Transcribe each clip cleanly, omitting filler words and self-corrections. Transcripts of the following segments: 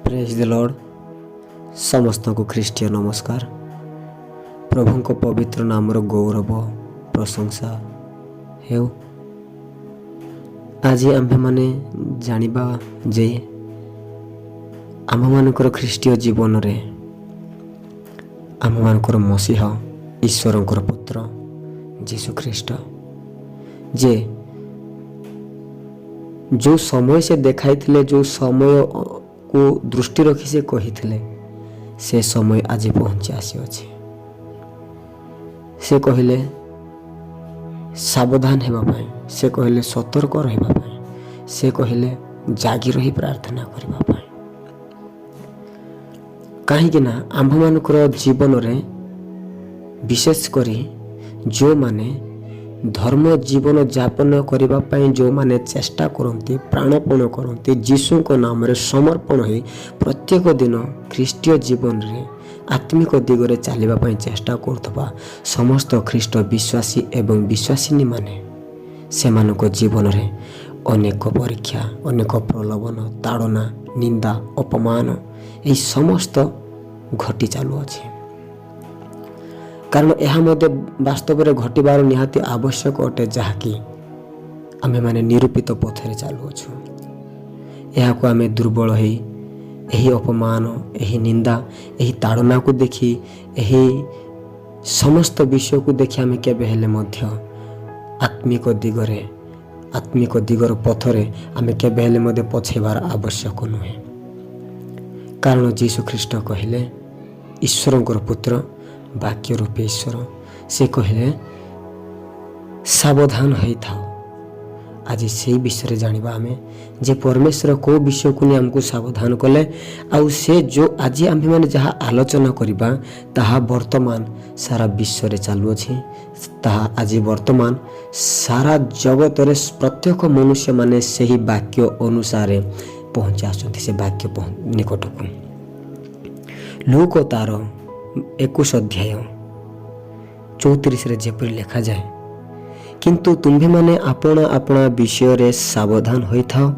ପ୍ରେଜ୍ ଦ ଲର୍ଡ଼। ସମସ୍ତଙ୍କୁ ଖ୍ରୀଷ୍ଟୀୟ ନମସ୍କାର। ପ୍ରଭୁଙ୍କ ପବିତ୍ର ନାମର ଗୌରବ ପ୍ରଶଂସା ହେଉ। ଆଜି ଆମ୍ଭେମାନେ ଜାଣିବା ଯେ ଆମ୍ଭମାନଙ୍କର ଖ୍ରୀଷ୍ଟୀୟ ଜୀବନରେ ଆମ୍ଭମାନଙ୍କର ମସିହ, ଈଶ୍ୱରଙ୍କର ପୁତ୍ର ଯୀଶୁ ଖ୍ରୀଷ୍ଟ ଯେ ଯେଉଁ ସମୟ ସେ ଦେଖାଇଥିଲେ, ଯେଉଁ ସମୟକୁ ଦୃଷ୍ଟି ରଖି ସେ କହିଥିଲେ, ସେ ସମୟ ଆଜି ପହଞ୍ଚି ଆସିଅଛି। ସେ କହିଲେ ସାବଧାନ ହେବା ପାଇଁ, ସେ କହିଲେ ସତର୍କ ରହିବା ପାଇଁ, ସେ କହିଲେ ଜାଗି ରହି ପ୍ରାର୍ଥନା କରିବା ପାଇଁ। କାହିଁକି ନା ଆମ୍ଭମାନଙ୍କର ଜୀବନରେ ବିଶେଷ କରି ଯେଉଁମାନେ ଧର୍ମ ଜୀବନ ଯାପନ କରିବା ପାଇଁ ଯେଉଁମାନେ ଚେଷ୍ଟା କରନ୍ତି, ପ୍ରାଣପଣ କରନ୍ତି, ଯୀଶୁଙ୍କ ନାମରେ ସମର୍ପଣ ହୋଇ ପ୍ରତ୍ୟେକ ଦିନ ଖ୍ରୀଷ୍ଟୀୟ ଜୀବନରେ ଆତ୍ମିକ ଦିଗରେ ଚାଲିବା ପାଇଁ ଚେଷ୍ଟା କରୁଥିବା ସମସ୍ତ ଖ୍ରୀଷ୍ଟ ବିଶ୍ୱାସୀ ଏବଂ ବିଶ୍ୱାସିନୀମାନେ, ସେମାନଙ୍କ ଜୀବନରେ ଅନେକ ପରୀକ୍ଷା, ଅନେକ ପ୍ରଲୋଭନ, ତାଡ଼ନା, ନିନ୍ଦା, ଅପମାନ ଏହି ସମସ୍ତ ଘଟି ଚାଲୁଅଛି। କାରଣ ଏହା ମଧ୍ୟ ବାସ୍ତବରେ ଘଟିବାର ନିହାତି ଆବଶ୍ୟକ ଅଟେ, ଯାହାକି ଆମେମାନେ ନିରୂପିତ ପଥରେ ଚାଲୁଅଛୁ। ଏହାକୁ ଆମେ ଦୁର୍ବଳ ହେଇ ଏହି ଅପମାନ, ଏହି ନିନ୍ଦା, ଏହି ତାଡ଼ନାକୁ ଦେଖି, ଏହି ସମସ୍ତ ବିଷୟକୁ ଦେଖି ଆମେ କେବେ ହେଲେ ମଧ୍ୟ ଆତ୍ମିକ ଦିଗରେ, ଆତ୍ମିକ ଦିଗର ପଥରେ ଆମେ କେବେ ହେଲେ ମଧ୍ୟ ପଛେଇବାର ଆବଶ୍ୟକ ନୁହେଁ। କାରଣ ଯୀଶୁ ଖ୍ରୀଷ୍ଟ କହିଲେ, ଈଶ୍ୱରଙ୍କର ପୁତ୍ର, ବାକ୍ୟ ରୂପେ ଈଶ୍ୱର, ସେ କହିଲେ ସାବଧାନ ହୋଇଥାଅ। ଆଜି ସେଇ ବିଷୟରେ ଜାଣିବା ଆମେ ଯେ ପରମେଶ୍ୱର କେଉଁ ବିଷୟକୁ ନେଇ ଆମକୁ ସାବଧାନ କଲେ। ଆଉ ସେ ଯେଉଁ ଆଜି ଆମ୍ଭେମାନେ ଯାହା ଆଲୋଚନା କରିବା, ତାହା ବର୍ତ୍ତମାନ ସାରା ବିଶ୍ୱରେ ଚାଲୁଅଛି। ତାହା ଆଜି ବର୍ତ୍ତମାନ ସାରା ଜଗତରେ ପ୍ରତ୍ୟେକ ମନୁଷ୍ୟମାନେ ସେହି ବାକ୍ୟ ଅନୁସାରେ ପହଞ୍ଚି ଆସୁଛନ୍ତି ସେ ବାକ୍ୟ ନିକଟକୁ। ଲୂକ ତାର 21 ଅଧ୍ୟାୟ 34ରେ ଯେପରି ଲେଖାଯାଏ, "କିନ୍ତୁ ତୁମ୍ଭେମାନେ ଆପଣା ଆପଣା ବିଷୟରେ ସାବଧାନ ହୋଇଥାଅ,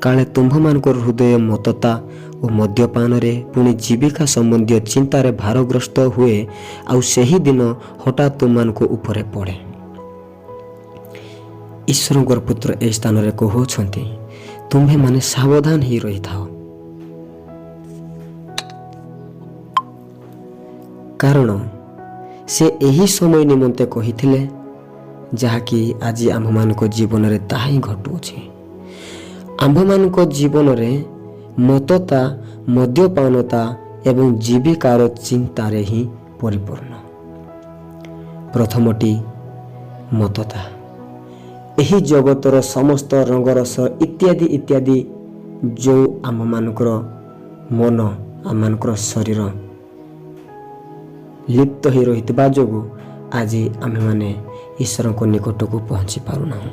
କାଳେ ତୁମ୍ଭମାନଙ୍କର ହୃଦୟ ମତ୍ତତା ଓ ମଦ୍ୟପାନରେ, ପୁଣି ଜୀବିକା ସମ୍ବନ୍ଧୀୟ ଚିନ୍ତାରେ ଭାରଗ୍ରସ୍ତ ହୁଏ ଆଉ ସେହି ଦିନ ହଠାତ୍ ତୁମମାନଙ୍କ ଉପରେ ପଡ଼େ।" ଈଶ୍ୱରଙ୍କର ପୁତ୍ର ଏହି ସ୍ଥାନରେ କହୁଅଛନ୍ତି, ତୁମ୍ଭେମାନେ ସାବଧାନ ହେଇ ରହିଥାଅ। କାରଣ ସେ ଏହି ସମୟ ନିମନ୍ତେ କହିଥିଲେ, ଯାହାକି ଆଜି ଆମ୍ଭମାନଙ୍କ ଜୀବନରେ ତାହା ହିଁ ଘଟୁଅଛି। ଆମ୍ଭମାନଙ୍କ ଜୀବନରେ ମତ୍ତତା, ମଦ୍ୟପାନତା ଏବଂ ଜୀବିକାର ଚିନ୍ତାରେ ହିଁ ପରିପୂର୍ଣ୍ଣ। ପ୍ରଥମଟି ମତ୍ତତା। ଏହି ଜଗତର ସମସ୍ତ ରଙ୍ଗରସ ଇତ୍ୟାଦି ଇତ୍ୟାଦି ଯେଉଁ ଆମ୍ଭମାନଙ୍କର ମନ, ଆମମାନଙ୍କର ଶରୀର ଲିପ୍ତ ହୋଇ ରହିଥିବା ଯୋଗୁଁ ଆଜି ଆମ୍ଭେମାନେ ଈଶ୍ୱରଙ୍କ ନିକଟକୁ ପହଞ୍ଚି ପାରୁନାହୁଁ।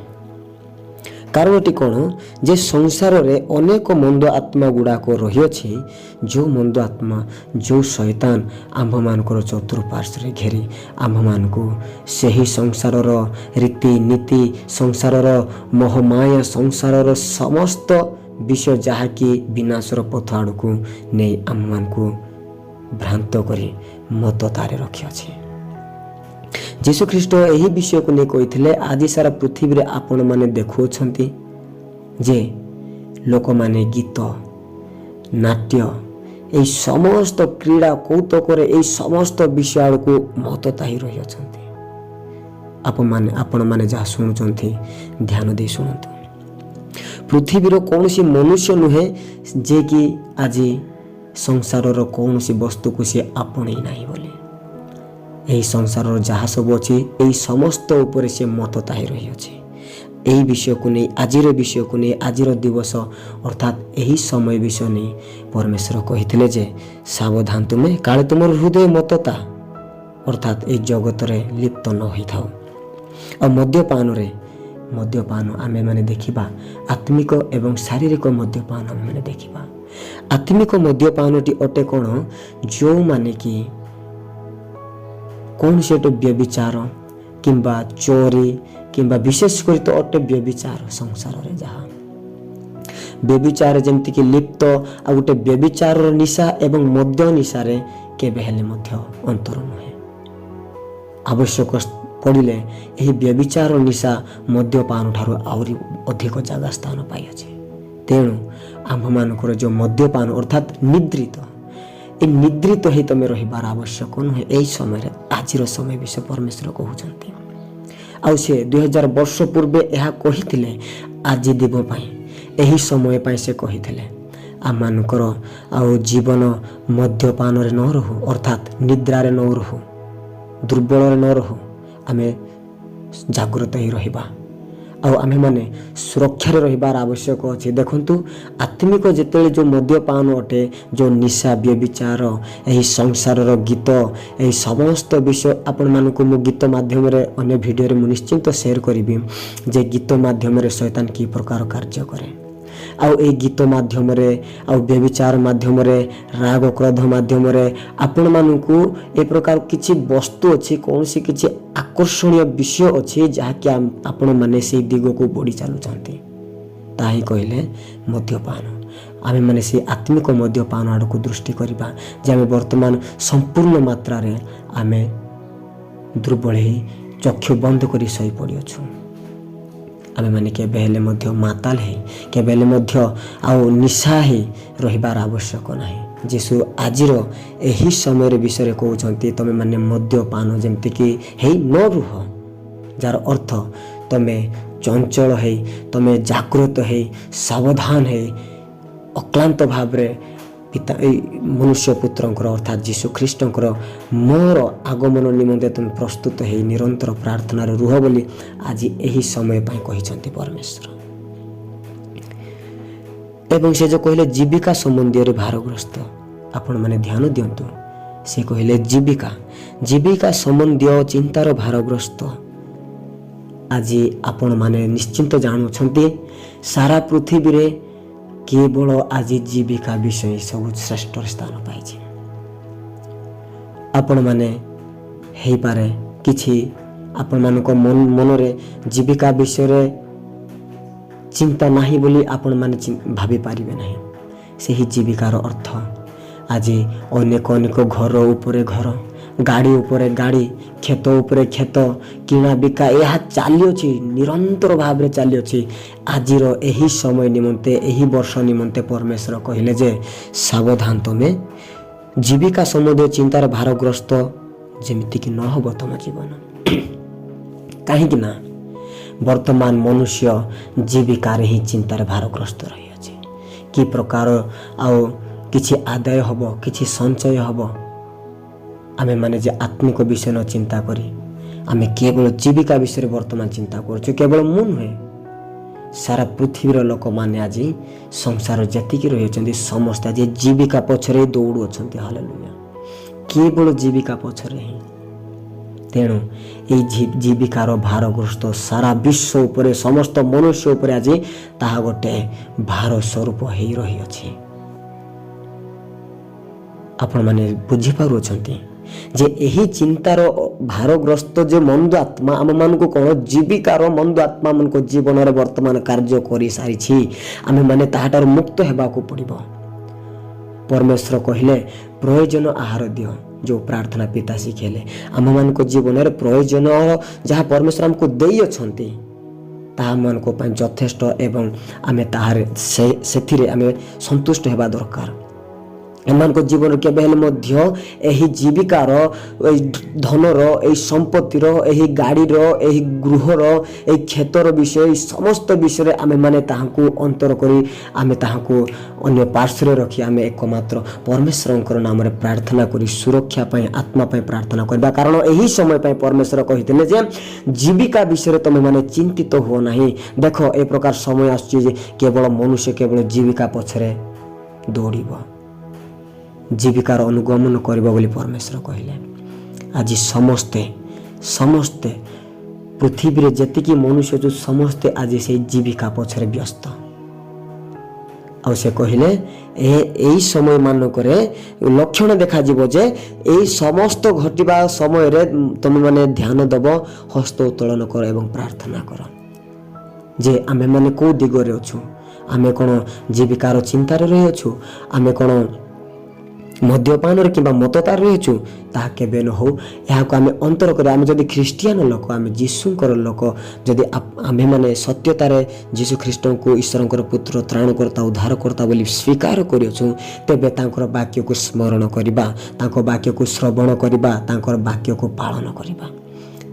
କାରଣଟି କ'ଣ ଯେ ସଂସାରରେ ଅନେକ ମନ୍ଦ ଆତ୍ମା ଗୁଡ଼ାକ ରହିଅଛି, ଯେଉଁ ମନ୍ଦ ଆତ୍ମା, ଯେଉଁ ଶୈତାନ ଆମ୍ଭମାନଙ୍କର ଚତୁଃପାର୍ଶ୍ୱରେ ଘେରି ଆମ୍ଭମାନଙ୍କୁ ସେହି ସଂସାରର ରୀତିନୀତି, ସଂସାରର ମୋହମାୟା, ସଂସାରର ସମସ୍ତ ବିଷୟ ଯାହାକି ବିନାଶର ପଥ ଆଡ଼କୁ ନେଇ ଆମ୍ଭମାନଙ୍କୁ ଭ୍ରାନ୍ତ କରି ମତ୍ତତାରେ ରଖିଅଛି। ଯୀଶୁଖ୍ରୀଷ୍ଟ ଏହି ବିଷୟକୁ ନେଇ କହିଥିଲେ, ଆଜି ସାରା ପୃଥିବୀରେ ଆପଣମାନେ ଦେଖୁଅଛନ୍ତି ଯେ ଲୋକମାନେ ଗୀତ, ନାଟ୍ୟ, ଏହି ସମସ୍ତ କ୍ରୀଡ଼ା କୌତୁକରେ, ଏହି ସମସ୍ତ ବିଷୟ ଆଡ଼କୁ ମତ୍ତତା ହେଇ ରହିଅଛନ୍ତି। ଆପଣମାନେ ଯାହା ଶୁଣୁଛନ୍ତି, ଧ୍ୟାନ ଦେଇ ଶୁଣନ୍ତୁ। ପୃଥିବୀର କୌଣସି ମନୁଷ୍ୟ ନୁହେଁ ଯେ କି ଆଜି ସଂସାରର କୌଣସି ବସ୍ତୁକୁ ସେ ଆପଣେଇ ନାହିଁ ବୋଲି। ଏହି ସଂସାରର ଯାହା ସବୁ ଅଛି, ଏହି ସମସ୍ତ ଉପରେ ସେ ମତ୍ତତା ହେଇ ରହିଅଛି। ଏହି ବିଷୟକୁ ନେଇ, ଆଜିର ବିଷୟକୁ ନେଇ, ଆଜିର ଦିବସ ଅର୍ଥାତ୍ ଏହି ସମୟ ବିଷୟ ନେଇ ପରମେଶ୍ୱର କହିଥିଲେ ଯେ ସାବଧାନ ତୁମେ, କାଳେ ତୁମର ହୃଦୟ ମତ୍ତତା ଅର୍ଥାତ୍ ଏହି ଜଗତରେ ଲିପ୍ତ ନ ହୋଇଥାଉ ଆଉ ମଦ୍ୟପାନରେ। ମଦ୍ୟପାନ ଆମେମାନେ ଦେଖିବା, ଆତ୍ମିକ ଏବଂ ଶାରୀରିକ ମଦ୍ୟପାନ ଆମେମାନେ ଦେଖିବା। ଆତ୍ମିକ ମଦ୍ୟପାନଟି ଅଟେ କ'ଣ? ଯେଉଁମାନେ କି କୌଣସି ଗୋଟେ ବ୍ୟଭିଚାର କିମ୍ବା ଚୋରି କିମ୍ବା ବିଶେଷ କରି ତ ଅଟେ ବ୍ୟଭିଚାର, ସଂସାରରେ ଯାହା ବ୍ୟଭିଚାର ଯେମିତିକି ଲିପ୍ତ, ଆଉ ଗୋଟେ ବ୍ୟଭିଚାରର ନିଶା ଏବଂ ମଦ୍ୟ ନିଶାରେ କେବେ ହେଲେ ମଧ୍ୟ ଅନ୍ତର ନୁହେଁ। ଆବଶ୍ୟକ ପଡ଼ିଲେ ଏହି ବ୍ୟଭିଚାର ନିଶା ମଦ୍ୟପାନ ଠାରୁ ଆହୁରି ଅଧିକ ଜାଗା ସ୍ଥାନ ପାଇଅଛି। ତେଣୁ ଆମ୍ଭମାନଙ୍କର ଯେଉଁ ମଦ୍ୟପାନ ଅର୍ଥାତ୍ ନିଦ୍ରିତ, ଏ ନିଦ୍ରିତ ହେଇ ତୁମେ ରହିବାର ଆବଶ୍ୟକ ନୁହେଁ ଏହି ସମୟରେ। ଆଜିର ସମୟ ବିଷୟ ପରମେଶ୍ୱର କହୁଛନ୍ତି। ଆଉ ସେ 2000 ବର୍ଷ ପୂର୍ବେ ଏହା କହିଥିଲେ, ଆଜି ଦିନ ପାଇଁ, ଏହି ସମୟ ପାଇଁ ସେ କହିଥିଲେ, ଆମମାନଙ୍କର ଆଉ ଜୀବନ ମଦ୍ୟପାନରେ ନ ରହୁ, ଅର୍ଥାତ୍ ନିଦ୍ରାରେ ନ ରହୁ, ଦୁର୍ବଳରେ ନ ରହୁ, ଆମେ ଜାଗ୍ରତ ହେଇ ରହିବା ଆଉ ଆମେମାନେ ସୁରକ୍ଷାରେ ରହିବାର ଆବଶ୍ୟକ ଅଛି। ଦେଖନ୍ତୁ, ଆତ୍ମିକ ଯେତେବେଳେ ଯେଉଁ ମଦ୍ୟପାନ ଅଟେ, ଯେଉଁ ନିଶା, ବ୍ୟଭିଚାର, ଏହି ସଂସାରର ଗୀତ, ଏହି ସମସ୍ତ ବିଷୟ ଆପଣମାନଙ୍କୁ ମୁଁ ଗୀତ ମାଧ୍ୟମରେ ଅନ୍ୟ ଭିଡ଼ିଓରେ ମୁଁ ନିଶ୍ଚିନ୍ତ ସେୟାର କରିବି ଯେ ଗୀତ ମାଧ୍ୟମରେ ଶୈତାନ କି ପ୍ରକାର କାର୍ଯ୍ୟ କରେ। ଆଉ ଏଇ ଗୀତ ମାଧ୍ୟମରେ ଆଉ ବ୍ୟଭିଚାର ମାଧ୍ୟମରେ, ରାଗ କ୍ରୋଧ ମାଧ୍ୟମରେ ଆପଣମାନଙ୍କୁ ଏ ପ୍ରକାର କିଛି ବସ୍ତୁ ଅଛି, କୌଣସି କିଛି ଆକର୍ଷଣୀୟ ବିଷୟ ଅଛି, ଯାହାକି ଆପଣମାନେ ସେଇ ଦିଗକୁ ବଢ଼ି ଚାଲୁଛନ୍ତି। ତାହା ହିଁ କହିଲେ ମଦ୍ୟପାନ। ଆମେମାନେ ସେଇ ଆତ୍ମିକ ମଦ୍ୟପାନ ଆଡ଼କୁ ଦୃଷ୍ଟି କରିବା ଯେ ଆମେ ବର୍ତ୍ତମାନ ସମ୍ପୂର୍ଣ୍ଣ ମାତ୍ରାରେ ଆମେ ଦୁର୍ବଳ ହେଇ ଚକ୍ଷୁ ବନ୍ଦ କରି ଶୋଇପଡ଼ିଅଛୁ। ଆମେମାନେ କେବେ ହେଲେ ମଧ୍ୟ ମାତାଲ ହେଇ, କେବେ ହେଲେ ମଧ୍ୟ ଆଉ ନିଶା ହେଇ ରହିବାର ଆବଶ୍ୟକ ନାହିଁ। ଯୀଶୁ ଆଜିର ଏହି ସମୟରେ ବିଷୟରେ କହୁଛନ୍ତି, ତୁମେମାନେ ମଦ୍ୟପାନ ଯେମିତିକି ହେଇ ନ ରୁହ, ଯାହାର ଅର୍ଥ ତୁମେ ଚଞ୍ଚଳ ହେଇ, ତୁମେ ଜାଗ୍ରତ ହେଇ, ସାବଧାନ ହେଇ, ଅକ୍ଳାନ୍ତ ଭାବରେ ପିତା ଏଇ ମନୁଷ୍ୟ ପୁତ୍ରଙ୍କର ଅର୍ଥାତ୍ ଯୀଶୁ ଖ୍ରୀଷ୍ଟଙ୍କର ମୋର ଆଗମନ ନିମନ୍ତେ ତୁମେ ପ୍ରସ୍ତୁତ ହେଇ ନିରନ୍ତର ପ୍ରାର୍ଥନାରେ ରୁହ ବୋଲି ଆଜି ଏହି ସମୟ ପାଇଁ କହିଛନ୍ତି ପରମେଶ୍ୱର। ଏବଂ ସେ ଯେଉଁ କହିଲେ ଜୀବିକା ସମ୍ବନ୍ଧୀୟରେ ଭାରଗ୍ରସ୍ତ, ଆପଣମାନେ ଧ୍ୟାନ ଦିଅନ୍ତୁ। ସେ କହିଲେ ଜୀବିକା ସମ୍ବନ୍ଧୀୟ ଚିନ୍ତାର ଭାରଗ୍ରସ୍ତ। ଆଜି ଆପଣମାନେ ନିଶ୍ଚିନ୍ତ ଜାଣୁଛନ୍ତି, ସାରା ପୃଥିବୀରେ କେବଳ ଆଜି ଜୀବିକା ବିଷୟ ସବୁ ଶ୍ରେଷ୍ଠ ସ୍ଥାନ ପାଇଛି। ଆପଣମାନେ ହେଇପାରେ କିଛି ଆପଣମାନଙ୍କ ମନରେ ଜୀବିକା ବିଷୟରେ ଚିନ୍ତା ନାହିଁ ବୋଲି ଆପଣମାନେ ଭାବିପାରିବେ ନାହିଁ। ସେହି ଜୀବିକାର ଅର୍ଥ ଆଜି ଅନେକ ଅନେକ ଘର ଉପରେ ଘର, ଗାଡ଼ି ଉପରେ ଗାଡ଼ି, କ୍ଷେତ ଉପରେ କ୍ଷେତ, କିଣା ବିକା, ଏହା ଚାଲିଅଛି, ନିରନ୍ତର ଭାବରେ ଚାଲିଅଛି। ଆଜିର ଏହି ସମୟ ନିମନ୍ତେ, ଏହି ବର୍ଷ ନିମନ୍ତେ ପରମେଶ୍ୱର କହିଲେ ଯେ ସାବଧାନ, ତମେ ଜୀବିକା ସମ୍ବନ୍ଧୀୟ ଚିନ୍ତାର ଭାରଗ୍ରସ୍ତ ଯେମିତିକି ନ ହେବ ତମ ଜୀବନ। କାହିଁକି ନା ବର୍ତ୍ତମାନ ମନୁଷ୍ୟ ଜୀବିକାରେ ହିଁ ଚିନ୍ତାରେ ଭାରଗ୍ରସ୍ତ ରହିଅଛି। କି ପ୍ରକାର ଆଉ କିଛି ଆଦାୟ ହେବ, କିଛି ସଞ୍ଚୟ ହେବ। ଆମେମାନେ ଯେ ଆତ୍ମିକ ବିଷୟ ନ ଚିନ୍ତା କରି ଆମେ କେବଳ ଜୀବିକା ବିଷୟରେ ବର୍ତ୍ତମାନ ଚିନ୍ତା କରୁଛୁ। କେବଳ ମୁଁ ନୁହେଁ, ସାରା ପୃଥିବୀର ଲୋକମାନେ ଆଜି ସଂସାର ଯେତିକି ରହିଅଛନ୍ତି, ସମସ୍ତେ ଆଜି ଜୀବିକା ପଛରେ ଦୌଡ଼ୁଅଛନ୍ତି। ହାଲେଲୁୟା! କେବଳ ଜୀବିକା ପଛରେ ହିଁ। ତେଣୁ ଏଇ ଜୀବିକାର ଭାରଗ୍ରସ୍ତ ସାରା ବିଶ୍ୱ ଉପରେ, ସମସ୍ତ ମନୁଷ୍ୟ ଉପରେ ଆଜି ତାହା ଗୋଟେ ଭାର ସ୍ୱରୂପ ହେଇ ରହିଅଛି। ଆପଣମାନେ ବୁଝିପାରୁଅଛନ୍ତି ଯେ ଏହି ଚିନ୍ତାର ଭାରଗ୍ରସ୍ତ ଯେ ମନ୍ଦ ଆତ୍ମା ଆମମାନଙ୍କୁ କ'ଣ ଜୀବିକାର ମନ୍ଦ ଆତ୍ମା ଆମମାନଙ୍କ ଜୀବନରେ ବର୍ତ୍ତମାନ କାର୍ଯ୍ୟ କରିସାରିଛି। ଆମେମାନେ ତାହାଠାରୁ ମୁକ୍ତ ହେବାକୁ ପଡ଼ିବ। ପରମେଶ୍ୱର କହିଲେ, ପ୍ରୟୋଜନ ଆହାର ଦିଅ। ଯେଉଁ ପ୍ରାର୍ଥନା ପିତା ଶିଖେଇଲେ, ଆମମାନଙ୍କ ଜୀବନରେ ପ୍ରୟୋଜନ ଯାହା ପରମେଶ୍ୱର ଆମକୁ ଦେଇଅଛନ୍ତି, ତାହା ଆମମାନଙ୍କ ପାଇଁ ଯଥେଷ୍ଟ ଏବଂ ଆମେ ତାହାରେ ସେଥିରେ ଆମେ ସନ୍ତୁଷ୍ଟ ହେବା ଦରକାର। ଏମାନଙ୍କ ଜୀବନରେ କେବେ ହେଲେ ମଧ୍ୟ ଏହି ଜୀବିକାର, ଏହି ଧନର, ଏହି ସମ୍ପତ୍ତିର, ଏହି ଗାଡ଼ିର, ଏହି ଗୃହର, ଏହି କ୍ଷେତର ବିଷୟ, ଏହି ସମସ୍ତ ବିଷୟରେ ଆମେମାନେ ତାହାଙ୍କୁ ଅନ୍ତର କରି, ଆମେ ତାହାଙ୍କୁ ଅନ୍ୟ ପାର୍ଶ୍ୱରେ ରଖି, ଆମେ ଏକମାତ୍ର ପରମେଶ୍ୱରଙ୍କର ନାମରେ ପ୍ରାର୍ଥନା କରି ସୁରକ୍ଷା ପାଇଁ, ଆତ୍ମା ପାଇଁ ପ୍ରାର୍ଥନା କରିବା। କାରଣ ଏହି ସମୟ ପାଇଁ ପରମେଶ୍ୱର କହିଥିଲେ ଯେ ଜୀବିକା ବିଷୟରେ ତୁମେମାନେ ଚିନ୍ତିତ ହୁଅ ନାହିଁ। ଦେଖ, ଏ ପ୍ରକାର ସମୟ ଆସୁଛି ଯେ କେବଳ ମନୁଷ୍ୟ କେବଳ ଜୀବିକା ପଛରେ ଦୌଡ଼ିବ, ଜୀବିକାର ଅନୁଗମନ କରିବ ବୋଲି ପରମେଶ୍ୱର କହିଲେ। ଆଜି ସମସ୍ତେ ସମସ୍ତେ ପୃଥିବୀରେ ଯେତିକି ମନୁଷ୍ୟ ଅଛୁ, ସମସ୍ତେ ଆଜି ସେଇ ଜୀବିକା ପଛରେ ବ୍ୟସ୍ତ। ଆଉ ସେ କହିଲେ, ଏଇ ସମୟମାନଙ୍କରେ ଲକ୍ଷଣ ଦେଖାଯିବ ଯେ ଏଇ ସମସ୍ତ ଘଟିବା ସମୟରେ ତୁମେମାନେ ଧ୍ୟାନ ଦେବ, ହସ୍ତ ଉତ୍ତୋଳନ କର ଏବଂ ପ୍ରାର୍ଥନା କର ଯେ ଆମେମାନେ କେଉଁ ଦିଗରେ ଅଛୁ। ଆମେ କ'ଣ ଜୀବିକାର ଚିନ୍ତାରେ ରହିଅଛୁ? ଆମେ କ'ଣ ମଦ୍ୟପାନରେ କିମ୍ବା ମତ୍ତତାରେ ରହିଅଛୁ? ତାହା କେବେ ନ ହଉ। ଏହାକୁ ଆମେ ଅନ୍ତର କରି, ଆମେ ଯଦି ଖ୍ରୀଷ୍ଟିଆନ ଲୋକ, ଆମେ ଯୀଶୁଙ୍କର ଲୋକ, ଯଦି ଆମ୍ଭେମାନେ ସତ୍ୟତାରେ ଯୀଶୁ ଖ୍ରୀଷ୍ଟଙ୍କୁ ଈଶ୍ୱରଙ୍କର ପୁତ୍ର, ତ୍ରାଣକର୍ତ୍ତା, ଉଦ୍ଧାରକର୍ତ୍ତା ବୋଲି ସ୍ୱୀକାର କରିଅଛୁ, ତେବେ ତାଙ୍କର ବାକ୍ୟକୁ ସ୍ମରଣ କରିବା, ତାଙ୍କ ବାକ୍ୟକୁ ଶ୍ରବଣ କରିବା, ତାଙ୍କର ବାକ୍ୟକୁ ପାଳନ କରିବା।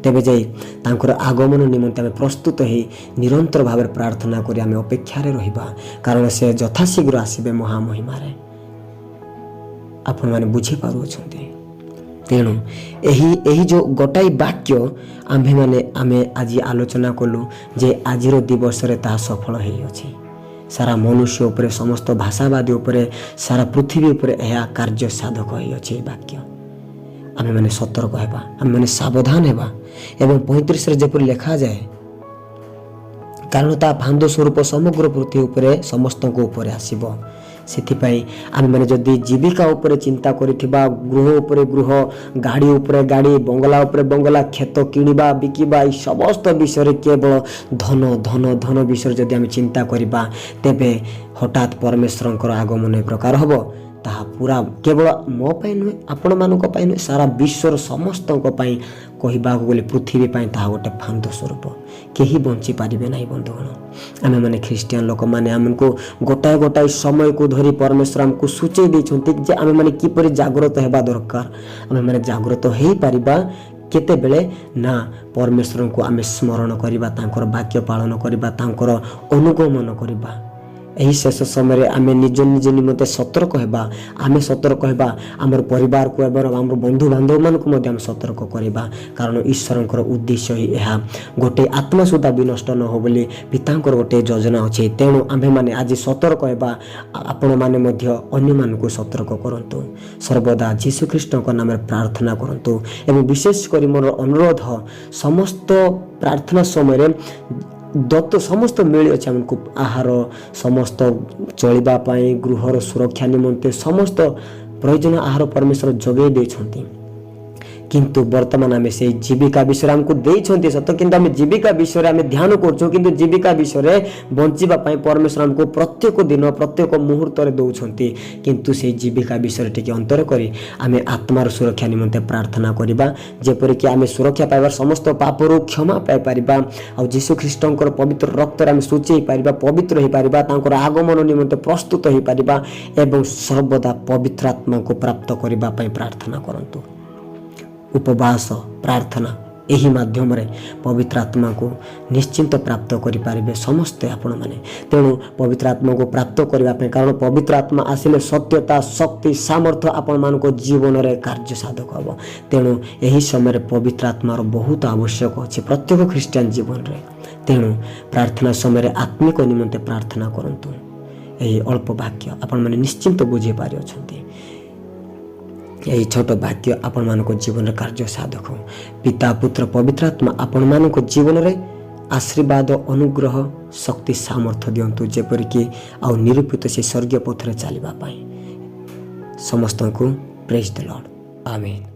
ତେବେ ଯାଇ ତାଙ୍କର ଆଗମନ ନିମନ୍ତେ ଆମେ ପ୍ରସ୍ତୁତ ହେଇ ନିରନ୍ତର ଭାବରେ ପ୍ରାର୍ଥନା କରି ଆମେ ଅପେକ୍ଷାରେ ରହିବା, କାରଣ ସେ ଯଥାଶୀଘ୍ର ଆସିବେ ମହାମହିମାରେ। ଆପଣମାନେ ବୁଝିପାରୁଅଛନ୍ତି? ତେଣୁ ଏହି ଯେଉଁ ଗୋଟାଏ ବାକ୍ୟ ଆମ୍ଭେମାନେ ଆମେ ଆଜି ଆଲୋଚନା କଲୁ ଯେ ଆଜିର ଦିବସରେ ତାହା ସଫଳ ହେଇଅଛି। ସାରା ମନୁଷ୍ୟ ଉପରେ, ସମସ୍ତ ଭାଷାବାଦୀ ଉପରେ, ସାରା ପୃଥିବୀ ଉପରେ ଏହା କାର୍ଯ୍ୟ ସାଧକ ହେଇଅଛି ଏହି ବାକ୍ୟ। ଆମେମାନେ ସତର୍କ ହେବା, ଆମେମାନେ ସାବଧାନ ହେବା ଏବଂ 35ରେ ଯେପରି ଲେଖାଯାଏ, କାରଣ ତା ଫାନ୍ଦ ସ୍ୱରୂପ ସମଗ୍ର ପୃଥିବୀ ଉପରେ ସମସ୍ତଙ୍କ ଉପରେ ଆସିବ। ସେଥିପାଇଁ ଆମେମାନେ ଯଦି ଜୀବିକା ଉପରେ ଚିନ୍ତା କରିଥିବା, ଗୃହ ଉପରେ ଗୃହ, ଗାଡ଼ି ଉପରେ ଗାଡ଼ି, ବଙ୍ଗଲା ଉପରେ ବଙ୍ଗଲା, କ୍ଷେତ କିଣିବା ବିକିବା, ଏଇ ସମସ୍ତ ବିଷୟରେ କେବଳ ଧନ ଧନ ଧନ ବିଷୟରେ ଯଦି ଆମେ ଚିନ୍ତା କରିବା, ତେବେ ହଠାତ୍ ପରମେଶ୍ୱରଙ୍କର ଆଗମନ ଏ ପ୍ରକାର ହେବ। ତାହା ପୁରା କେବଳ ମୋ ପାଇଁ ନୁହେଁ, ଆପଣମାନଙ୍କ ପାଇଁ ନୁହେଁ, ସାରା ବିଶ୍ୱର ସମସ୍ତଙ୍କ ପାଇଁ କହିବାକୁ ଗଲେ ପୃଥିବୀ ପାଇଁ ତାହା ଗୋଟେ ଫାନ୍ଦ ସ୍ୱରୂପ। କେହି ବଞ୍ଚିପାରିବେ ନାହିଁ। ବନ୍ଧୁଗଣ, ଆମେମାନେ ଖ୍ରୀଷ୍ଟିଆନ ଲୋକମାନେ, ଆମକୁ ଗୋଟାଏ ଗୋଟାଏ ସମୟକୁ ଧରି ପରମେଶ୍ୱର ଆମକୁ ସୂଚେଇ ଦେଇଛନ୍ତି ଯେ ଆମେମାନେ କିପରି ଜାଗ୍ରତ ହେବା ଦରକାର। ଆମେମାନେ ଜାଗ୍ରତ ହେଇପାରିବା କେତେବେଳେ ନା ପରମେଶ୍ୱରଙ୍କୁ ଆମେ ସ୍ମରଣ କରିବା, ତାଙ୍କର ବାକ୍ୟ ପାଳନ କରିବା, ତାଙ୍କର ଅନୁଗମନ କରିବା। ଏହି ଶେଷ ସମୟରେ ଆମେ ନିଜ ନିଜ ନିମନ୍ତେ ସତର୍କ ହେବା। ଆମେ ସତର୍କ ହେବା, ଆମର ପରିବାରକୁ ଏବଂ ଆମର ବନ୍ଧୁବାନ୍ଧବମାନଙ୍କୁ ମଧ୍ୟ ଆମେ ସତର୍କ କରିବା, କାରଣ ଈଶ୍ୱରଙ୍କର ଉଦ୍ଦେଶ୍ୟ ହିଁ ଏହା। ଗୋଟେ ଆତ୍ମା ସୁଦ୍ଧା ବିନଷ୍ଟ ନ ହେବ ବୋଲି ପିତାଙ୍କର ଗୋଟେ ଯୋଜନା ଅଛି। ତେଣୁ ଆମ୍ଭେମାନେ ଆଜି ସତର୍କ ହେବା। ଆପଣମାନେ ମଧ୍ୟ ଅନ୍ୟମାନଙ୍କୁ ସତର୍କ କରନ୍ତୁ। ସର୍ବଦା ଯୀଶୁଖ୍ରୀଷ୍ଟଙ୍କ ନାମରେ ପ୍ରାର୍ଥନା କରନ୍ତୁ ଏବଂ ବିଶେଷ କରି ମୋର ଅନୁରୋଧ, ସମସ୍ତ ପ୍ରାର୍ଥନା ସମୟରେ ଦତ୍ତ ସମସ୍ତ ମିଳିଅଛି ଆମକୁ ଆହାର, ସମସ୍ତ ଚଳିବା ପାଇଁ, ଗୃହର ସୁରକ୍ଷା ନିମନ୍ତେ ସମସ୍ତ ପ୍ରୟୋଜନ ଆହାର ପରମେଶ୍ୱର ଯୋଗାଇ ଦେଇଛନ୍ତି। କିନ୍ତୁ ବର୍ତ୍ତମାନ ଆମେ ସେଇ ଜୀବିକା ବିଷୟରେ ଆମକୁ ଦେଇଛନ୍ତି ସତ, କିନ୍ତୁ ଆମେ ଜୀବିକା ବିଷୟରେ ଆମେ ଧ୍ୟାନ କରୁଛୁ, କିନ୍ତୁ ଜୀବିକା ବିଷୟରେ ବଞ୍ଚିବା ପାଇଁ ପରମେଶ୍ୱର ଆମକୁ ପ୍ରତ୍ୟେକ ଦିନ, ପ୍ରତ୍ୟେକ ମୁହୂର୍ତ୍ତରେ ଦେଉଛନ୍ତି। କିନ୍ତୁ ସେଇ ଜୀବିକା ବିଷୟରେ ଟିକେ ଅନ୍ତର କରି ଆମେ ଆତ୍ମାର ସୁରକ୍ଷା ନିମନ୍ତେ ପ୍ରାର୍ଥନା କରିବା, ଯେପରିକି ଆମେ ସୁରକ୍ଷା ପାଇବା, ସମସ୍ତ ପାପରୁ କ୍ଷମା ପାଇପାରିବା ଆଉ ଯୀଶୁ ଖ୍ରୀଷ୍ଟଙ୍କର ପବିତ୍ର ରକ୍ତରେ ଆମେ ଶୁଚି ହେଇପାରିବା, ପବିତ୍ର ହେଇପାରିବା, ତାଙ୍କର ଆଗମନ ନିମନ୍ତେ ପ୍ରସ୍ତୁତ ହେଇପାରିବା ଏବଂ ସର୍ବଦା ପବିତ୍ର ଆତ୍ମାକୁ ପ୍ରାପ୍ତ କରିବା ପାଇଁ ପ୍ରାର୍ଥନା କରନ୍ତୁ। ଉପବାସ, ପ୍ରାର୍ଥନା, ଏହି ମାଧ୍ୟମରେ ପବିତ୍ର ଆତ୍ମାକୁ ନିଶ୍ଚିନ୍ତ ପ୍ରାପ୍ତ କରିପାରିବେ ସମସ୍ତେ ଆପଣମାନେ। ତେଣୁ ପବିତ୍ର ଆତ୍ମାକୁ ପ୍ରାପ୍ତ କରିବା ପାଇଁ, କାରଣ ପବିତ୍ର ଆତ୍ମା ଆସିଲେ ସତ୍ୟତା, ଶକ୍ତି, ସାମର୍ଥ୍ୟ ଆପଣମାନଙ୍କ ଜୀବନରେ କାର୍ଯ୍ୟ ସାଧକ ହେବ। ତେଣୁ ଏହି ସମୟରେ ପବିତ୍ର ଆତ୍ମାର ବହୁତ ଆବଶ୍ୟକ ଅଛି ପ୍ରତ୍ୟେକ ଖ୍ରୀଷ୍ଟିଆନ ଜୀବନରେ। ତେଣୁ ପ୍ରାର୍ଥନା ସମୟରେ ଆତ୍ମିକ ନିମନ୍ତେ ପ୍ରାର୍ଥନା କରନ୍ତୁ। ଏହି ଅଳ୍ପ ବାକ୍ୟ ଆପଣମାନେ ନିଶ୍ଚିନ୍ତ ବୁଝିପାରିଅଛନ୍ତି। ଏହି ଛୋଟ ବାକ୍ୟ ଆପଣମାନଙ୍କ ଜୀବନରେ କାର୍ଯ୍ୟ ସାଧକ। ପିତା, ପୁତ୍ର, ପବିତ୍ର ଆତ୍ମା ଆପଣମାନଙ୍କ ଜୀବନରେ ଆଶୀର୍ବାଦ, ଅନୁଗ୍ରହ, ଶକ୍ତି, ସାମର୍ଥ୍ୟ ଦିଅନ୍ତୁ, ଯେପରିକି ଆଉ ନିରୂପିତ ସେ ସ୍ୱର୍ଗୀୟ ପଥରେ ଚାଲିବା ପାଇଁ। ସମସ୍ତଙ୍କୁ ପ୍ରେଜ୍ ଦ ଲର୍ଡ଼। ଆମେନ୍।